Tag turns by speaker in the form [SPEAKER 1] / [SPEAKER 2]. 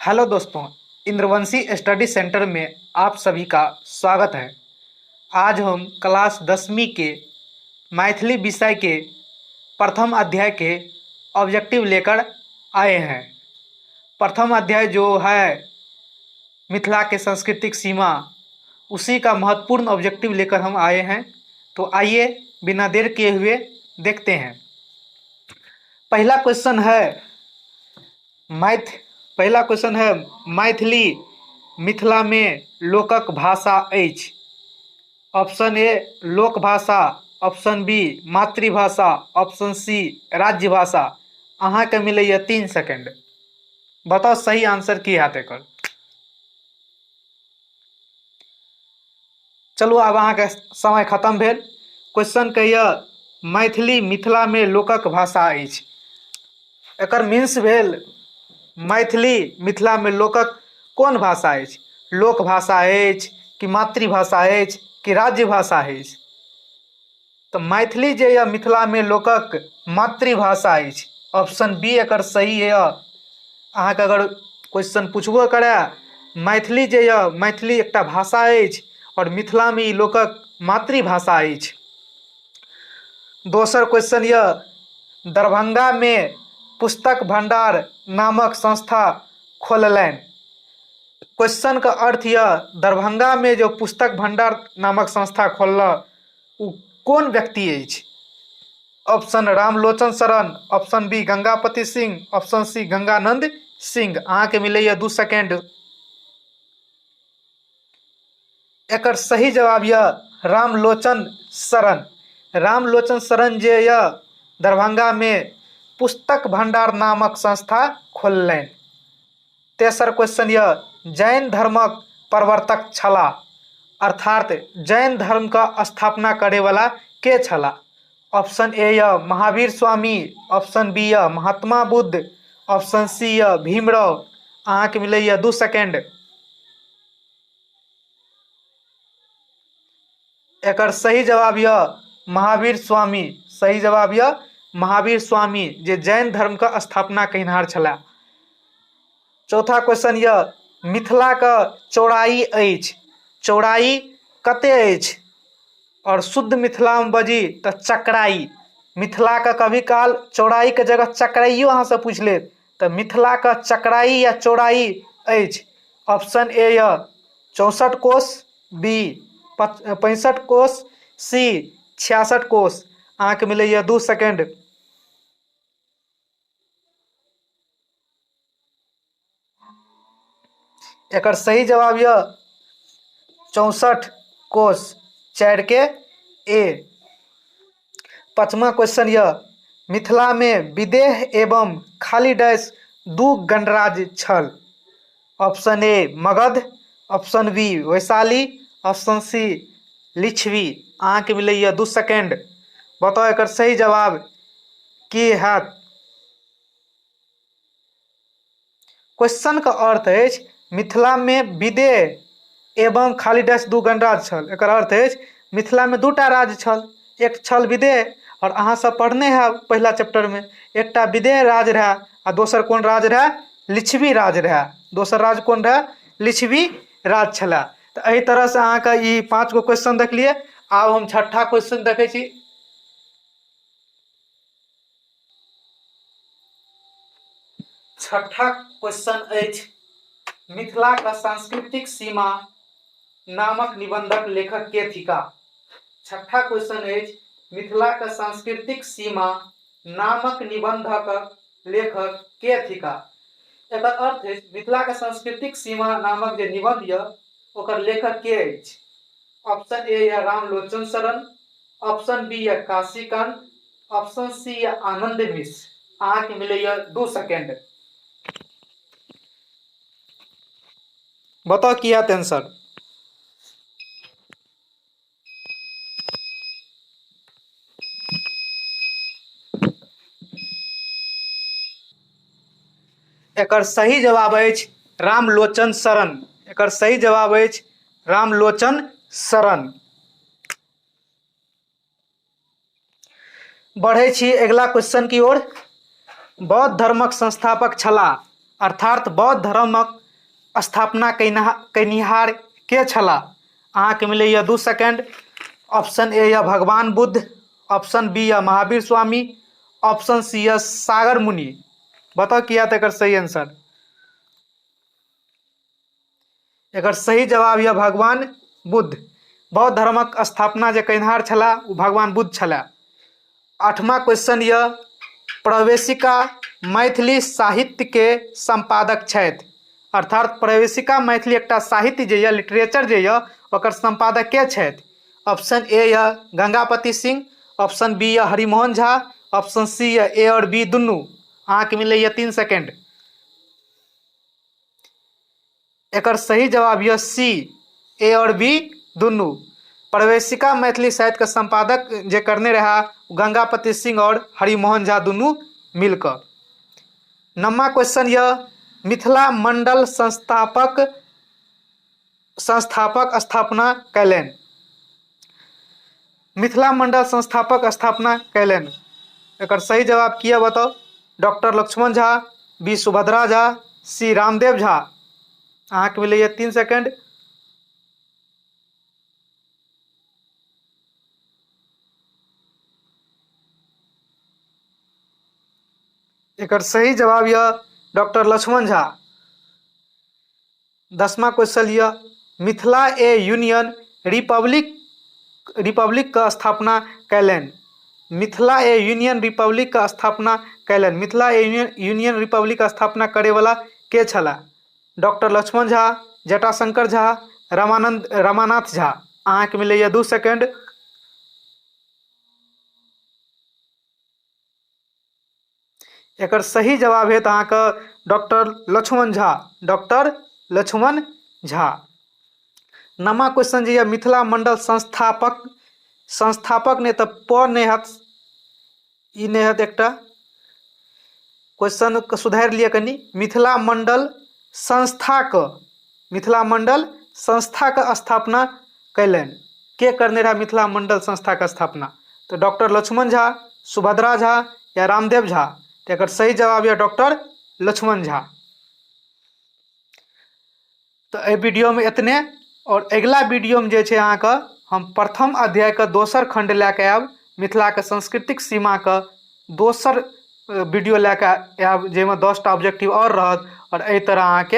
[SPEAKER 1] Hello दोस्तों, इंद्रवंशी study centre में आप सभी का स्वागत है। आज हम क्लास 10वीं के मैथिली विषय के प्रथम अध्याय के ऑब्जेक्टिव लेकर आए हैं। प्रथम अध्याय जो है मिथिला के सांस्कृतिक सीमा, उसी का महत्वपूर्ण ऑब्जेक्टिव लेकर हम आए हैं। तो आइए बिना देर किए हुए देखते हैं। पहला क्वेश्चन है मैथ पहला क्वेश्चन है मैथिली मिथिला में लोकक भाषा अछि। ऑप्शन ए लोक भाषा, ऑप्शन बी मातृभाषा, ऑप्शन सी राज्य भाषा। अहाँके मिलैए 3 सेकेंड, बताउ सही आंसर की हैत एकर। चलू आब अहाँके समय खत्म भेल। क्वेश्चन कहैए मैथिली मिथिलामे लोकक भाषा अछि। एकर मीन्स भेल मैथिली मिथिलामे लोकक कोन भाषा अछि? लोक भाषा अछि कि मातृभाषा अछि कि राज्य भाषा अछि? तऽ मैथिली जे यऽ मिथिलामे लोकक मातृभाषा अछि। ऑप्शन बी एकर सही यऽ। अहाँके अगर क्वेश्चन पुछबो करए, मैथिली जे यऽ मैथिली एकटा भाषा अछि आओर मिथिलामे ई लोकक मातृभाषा अछि। दोसर क्वेश्चन यऽ दरभंगामे पुस्तक भंडार नामक संस्था खोललनि। क्वेश्चनके अर्थ यऽ दरभंगामे जो पुस्तक भंडार नामक संस्था खोललक ओ कोन व्यक्ति अछि? Option Ramlochan Sharan, option B Gangapati Singh, option C Ganganand Singh. अहाँके मिलैए 2 सेकेंड। एकर सही जवाब यऽ रामलोचन शरण। रामलोचन शरण जे यऽ दरभंगामे पुस्तक भंडार नामक संस्था खोललनि। तेसर क्वेश्चन यऽ जैन धर्मक प्रवर्तक छलाह, अर्थात जैन धर्मके स्थापना करैवला के छलाह? ऑप्शन ए यऽ महावीर स्वामी, ऑप्शन बी यऽ महात्मा बुद्ध, ऑप्शन सी यऽ भीमराव। अहाँके मिलैए 2 सेकेंड। एकर सही जवाब यऽ महावीर स्वामी। सही जवाब यऽ महावीर स्वामी जे जैन धर्मके स्थापना कयनिहार छलाह। चौथा क्वेश्चन यऽ मिथिलाके चौड़ाई अछि, चौड़ाई कते अछि? आओर शुद्ध मिथिलामे बजी तऽ चकराई। मिथिलाके कभी काल चौड़ाईके जगह चकराइयो अहाँसँ पूछि लेत, तऽ मिथिलाके चकराई या चौड़ाई अछि। ऑप्शन ए यऽ 64 कोस, बी 65 कोस, सी 66 कोस। अहाँके मिलैए 2 सेकेंड। एकर सही जवाब यऽ 64 कोस, 4 के ए। पाँचमा क्वेश्चन यऽ मिथिलामे विदेह एवं खाली डैश 2 गणराज्य छल। Option A Magadha, option B Vaishali, option C Licchavi. अहाँके मिलैए 2 सेकेंड, बताउ एकर सही जवाब की हैत। क्वेश्चनके अर्थ अछि मिथिलामे विदेह एवं खाली डैश 2 गणराज्य छल। एकर अर्थ अछि मिथिलामे 2टा राज्य छल, एक छल विदेह, आओर अहाँ सब पढ़ने हैब पहिला चैप्टरमे, एकटा विदेह राज रहए आ दोसर कोन राज रहए? लिच्छवी राज रहए। दोसर राज कोन रहए? लिच्छवी राज छलए। तऽ एहि तरहसँ अहाँके ई 5 गो क्वेश्चन देखलियै। आब हम छठा क्वेश्चन देखै छी। छठा क्वेश्चन अछि मिथिलाक सांस्कृतिक सीमा नामक निबंधक लेखक के थिका? छठा क्वेश्चन अछि मिथिलाक सांस्कृतिक सीमा नामक निबंधक लेखक के थिका? एकर अर्थ अछि मिथिलाक सांस्कृतिक सीमा नामक जे निबंध यऽ ओकर लेखक के अछि? ऑप्शन ए यऽ रामलोचन शरण, ऑप्शन बी यऽ काशीकांत, ऑप्शन सी यऽ आनंद मिश्र। अहाँके मिलैए 2 सेकेंड, बताउ की हैत आंसर। एकर सही जवाब अछि रामलोचन शरण। एकर सही जवाब अछि रामलोचन शरण। बढ़ै छी अगिला क्वेश्चन की ओर। बौद्ध धर्मक संस्थापक छलाह। अर्थात बौद्ध धर्मक स्थापना कयनिहार के छलाह? अहाँके मिलैए 2 सेकेंड। ऑप्शन ए यऽ भगवान बुद्ध, ऑप्शन बी यऽ महावीर स्वामी, ऑप्शन सी यऽ सागर मुनि। बताउ की हैत एकर सही आंसर? एकर सही जवाब यऽ भगवान बुद्ध। बौद्ध धर्मक स्थापना जे कयनिहार छलाह ओ भगवान बुद्ध छलाह। आठमा क्वेश्चन यऽ प्रवेशिका मैथिली साहित्यके सम्पादक छथि। अर्थात प्रवेशिका मैथिली एकटा साहित्य जे यऽ, लिटरेचर जे यऽ, ओकर सम्पादक के छथि? ऑप्शन ए यऽ गंगापति सिंह, ऑप्शन बी यऽ हरिमोहन झा, ऑप्शन सी यऽ ए और बी दुनू। अहाँके मिलैए 3 सेकेंड। एकर सही जवाब यऽ सी, ए और बी दुनू। प्रवेशिका मैथिली साहित्यके सम्पादक जे करने रहा गंगापति सिंह और हरिमोहन झा दुनू मिलकऽ। नम्मा क्वेश्चन यऽ मिथिला मंडल संस्थापक स्थापना कयलनि। मिथिला मंडल संस्थापक स्थापना कयलनि। एकर सही जवाब की है बताउ? Doctor Lakshman Jha, B Subhadra Jha, C Ramdev Jha. अहाँके मिलैए 3 सेकेंड। एकर सही जवाब यऽ डॉक्टर लक्ष्मण झा। 10वां क्वेश्चन यऽ मिथिला ए यूनियन रिपब्लिक के स्थापना कयलनि। मिथिला ए यूनियन रिपब्लिक के स्थापना कयलनि। मिथिला ए यूनियन रिपब्लिक के स्थापना करैवला के छलाह? डॉक्टर लक्ष्मण झा, जटाशंकर झा, रमानाथ झा। अहाँके मिलैए 2 सेकेंड। एकर सही जवाब हेत अहाँके डॉक्टर लक्ष्मण झा, डॉक्टर लक्ष्मण झा। नमा क्वेश्चन जे यऽ मिथिला मंडल संस्थापक नहि तऽ प नहि हैत, ई नहि हैत। एकटा क्वेश्चन के सुधारि लिअ कनि। मिथिला मंडल संस्थाके, मिथिला मंडल संस्थाके स्थापना कयलनि। के करने रहा मिथिला मंडल संस्थाके स्थापना? तऽ डॉक्टर लक्ष्मण झा, सुभद्रा झा या रामदेव झा। तऽ एकर सही जवाब यऽ डॉक्टर लक्ष्मण झा। तऽ एहि वीडियोमे एतने, और अगिला वीडियोमे जे छै अहाँके हम प्रथम अध्यायके दोसर खण्ड लए कऽ आयब, मिथिलाके सांस्कृतिक सीमाके दोसर वीडियो लए कऽ आयब, जाहिमे 10टा ऑब्जेक्टिव आओर रहत। आओर एहि तरह अहाँके